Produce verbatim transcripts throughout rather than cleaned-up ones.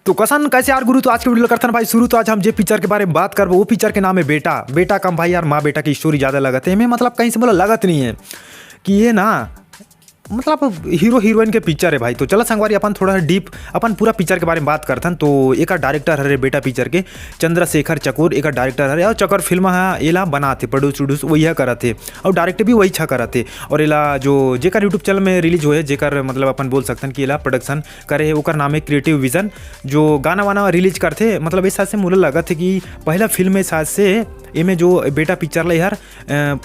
तो कसन कैसे यार गुरु, तो आज के वीडियो ला करथन भाई शुरू। तो आज हम जे पिक्चर के बारे में बात करबो, वो पिक्चर के नाम है बेटा। बेटा कम भाई यार, माँ बेटा की स्टोरी ज़्यादा लगत है एमे, मतलब कहीं से मोला लगत नहीं है कि ये ना, मतलब हीरो हीरोइन के पिक्चर है भाई। तो चला संगवारी अपन थोड़ा डीप अपन पूरा पिक्चर के बारे में बात करथन। तो एकर डायरेक्टर हरे बेटा पिक्चर के चंद्रशेखर चकोर एकर डायरेक्टर हरे, और चकोर फिल्म हा एला बनाथे, प्रोड्यूस उड्यूस वही करत हे, और डायरेक्ट भी वही छा करत हे। और एला जो जेकर यूट्यूब चैनल में रिलीज होए, जेकर मतलब अपन बोल सकथन कि एला प्रोडक्शन करे हे, ओकर नाम है क्रिएटिव विजन। जो गाना वाना रिलीज करथे, मतलब इस हिसाब से मोला लगत है कि पहला फिल्म है शायद से एमे जो बेटा पिक्चर ला यार अ, अ,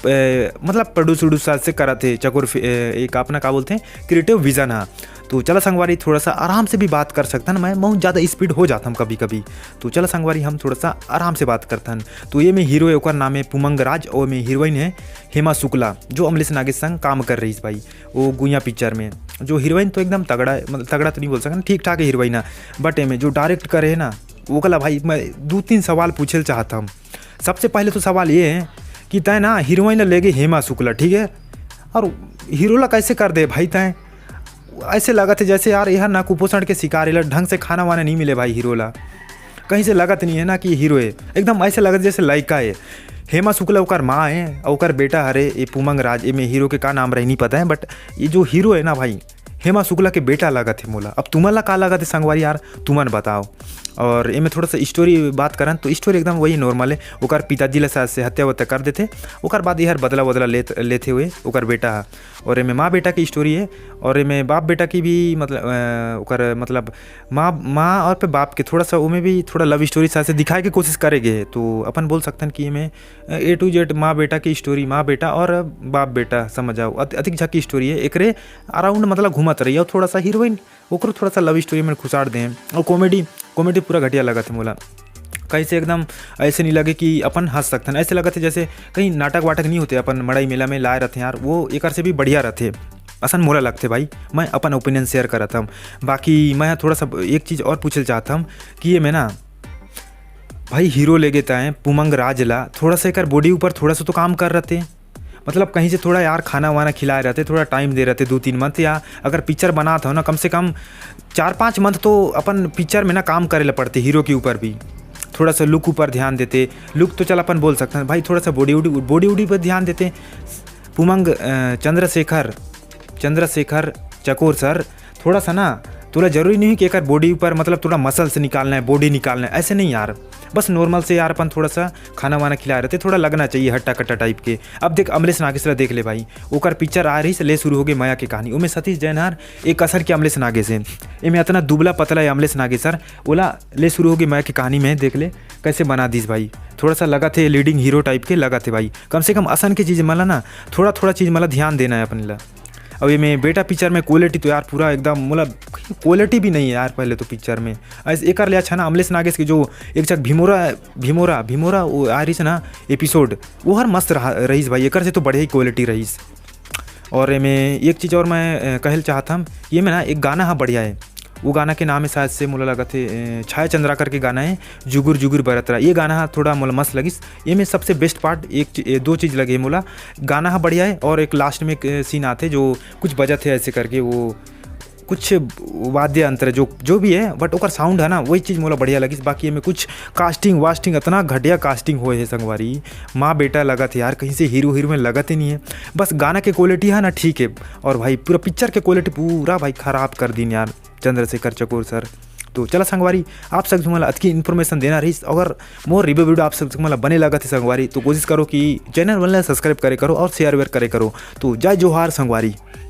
मतलब प्रोड्यूस उड्यूस शायद से करत हे चकोर फि-, अ, एक अपना का बोलथे क्रिएटिव विजन हा। तो चला संगवारी थोड़ा सा आराम से भी बात कर सकथन, मैं बहुत ज़्यादा स्पीड हो जाथम कभी कभी। तो चला संगवारी हम थोड़ा सा आराम से बात करथन। तो ये में हीरो है, ओकर नाम है पुमंग राज, और में हीरोइन है हेमा शुक्ला, जो अमलेश नागेश संग काम कर रही है भाई वो गुइया पिक्चर में। जो हीरोइन तो एकदम तगड़ा है, मतलब तगड़ा तो नहीं बोल सकन, ठीक ठाक है हीरोइन है, बट एमे जो डायरेक्ट करे है ना, ओकला भाई मैं दो तीन सवाल पूछे ल चाहत हूँ। सबसे पहले तो सवाल ये है कि तय ना हीरोइन ला लेगे हेमा शुक्ला, ठीक है, और हीरो ला कैसे कर दे भाई तय? ऐसे लगत है जैसे यार यह ना कुपोषण के शिकार है, ढंग से खाना वाना नहीं मिले भाई हीरो ला, कहीं से लगत नहीं है ना कि हीरो है, एकदम ऐसे लगत जैसे लड़का है। हेमा शुक्ला ओकर माँ है और ओकर बेटा हरे ये पुमंग राज, एमे हीरो के का नाम रही नहीं पता है, बट ये जो हीरो है ना भाई, हेमा शुक्ला के बेटा लगत है मोला। अब तुमन ला का लगत है संगवारी यार, तुमन बताओ। और एमे थोड़ा सा स्टोरी बात करन तो स्टोरी एकदम वही नॉर्मल है। ओकर पिताजी ला शायद से हत्या वत्या कर देथे, ओकर बाद यार बदला वदला लेत लेथे हुए ओकर बेटा हा। और एमे माँ बेटा की स्टोरी है, और एमे बाप बेटा की भी मतलब अ, ओकर मतलब माँ माँ और पे बाप के थोड़ा सा ओमे भी थोड़ा लव स्टोरी शायद से दिखाए के कोशिश करे गए है। तो अपन बोल सकथन कि एमे ए टू जेड माँ बेटा की स्टोरी, माँ बेटा और बाप बेटा समझ आओ, अत- अतिक झा की स्टोरी है। एकरे अराउंड मतलब घूमत रही और थोड़ा सा हीरोइन ओकरो थोड़ा सा लव स्टोरी में घुसाड़ दें। और कॉमेडी, कॉमेडी पूरा घटिया लगत है मोला। कैसे एकदम ऐसे नहीं लगे कि अपन हंस सकथन, ऐसे लगत है जैसे कहीं नाटक वाटक नहीं होते, अपन मड़ई मेला में लाए रहते हैं यार, वो एकर से भी बढ़िया रहते, असन मोला लगते भाई। मैं अपन ओपिनियन शेयर करत हम। बाकी मैं थोड़ा सा एक चीज़ और पूछल चाहत हम कि ये में ना भाई हीरो ले गेता है पुमंग राज ला, थोड़ा सा एकर बॉडी ऊपर थोड़ा सा तो काम कर रहते, मतलब कहीं से थोड़ा यार खाना वाना खिलाए रहते, थोड़ा टाइम दे रहते दो तीन मंथ, या अगर पिक्चर बनात हो ना कम से कम चार पाँच मंथ तो अपन पिक्चर में ना काम करे ला पड़ते, हीरो के ऊपर भी थोड़ा सा लुक ऊपर ध्यान देते। लुक तो चल अपन बोल सकते हैं भाई, थोड़ा सा बॉडी उडी, बॉडी उडी पर ध्यान देते। पुमंग अ, चंद्रशेखर चंद्रशेखर चकोर सर, थोड़ा सा ना, थोड़ा जरूरी नहीं कि एकर बॉडी पर मतलब थोड़ा मसल्स निकालना है, बॉडी निकालना है, ऐसे नहीं यार। बस नॉर्मल से यार अपन थोड़ा सा खाना वाना खिला रहते, थोड़ा लगना चाहिए हट्टा कट्टा टाइप के। अब देख अमलेश नागेश ला देख ले भाई, ओकर पिक्चर आ रही से ले शुरू हो गई मया के कहानी, ओमे सतीश जैन हर एक असर के अमलेश नागेश है, एमे इतना दुबला पतला है अमलेश नागेश सर, ओला ले शुरू हो गई मया के कहानी में देख ले कैसे बना दीस भाई। थोड़ा सा लगा थे लीडिंग हीरो टाइप के लगा थे भाई। कम से कम असन के चीज़ मला ना, थोड़ा थोड़ा चीज़ मला ध्यान देना है अपन ला। अब ये में बेटा पिक्चर में क्वालिटी तो यार पूरा एकदम मतलब क्वालिटी भी नहीं है यार पहले तो पिक्चर में। ऐसे एकर ले अच्छा ना अमलेश नागेश के जो एक चक भीमोरा, भीमोरा भीमोरा वो आ रही से ना एपिसोड, वो हर मस्त रहा रहीस भाई, एकर से तो बढ़िया ही क्वालिटी रहीस। और एमे एक चीज़ और मैं अ, कहल चाहत हम, ये में ना एक गाना हा बढ़िया है, वो गाना के नाम है शायद से मोला लगत है अ, छाया चंद्राकर के गाना है जुगुर जुगुर बरतरा। ये गाना हा थोड़ा मोला मस्त लगिस। ये में सबसे बेस्ट पार्ट एक ची- ए, दो चीज़ लगे मोला, गाना हा बढ़िया है और एक लास्ट में एक सीन आते जो कुछ बजत है ऐसे करके, वो कुछ वाद्य यंत्र जो जो भी है, बट ओकर साउंड है ना, वही चीज़ मोला बढ़िया लगिस। बाकी एमे कुछ कास्टिंग वास्टिंग इतना घटिया कास्टिंग होए है संगवारी, माँ बेटा लगत है यार, कहीं से हीरो हीरोइन लगत ही नहीं है। बस गाना के क्वालिटी है ना ठीक है, और भाई पूरा पिक्चर के क्वालिटी पूरा भाई खराब कर दीन यार चंद्रशेखर चकोर सर। तो चला संगवारी, आप सब झुमला अतकी इन्फॉर्मेशन देना रही। अगर मोर रिव्यू वीडियो आप सब झुमला बने लगत है संगवारी, तो कोशिश करो कि चैनल वाले सब्सक्राइब करे करो और शेयर वेयर करे करो। तो जय जोहार संगवारी।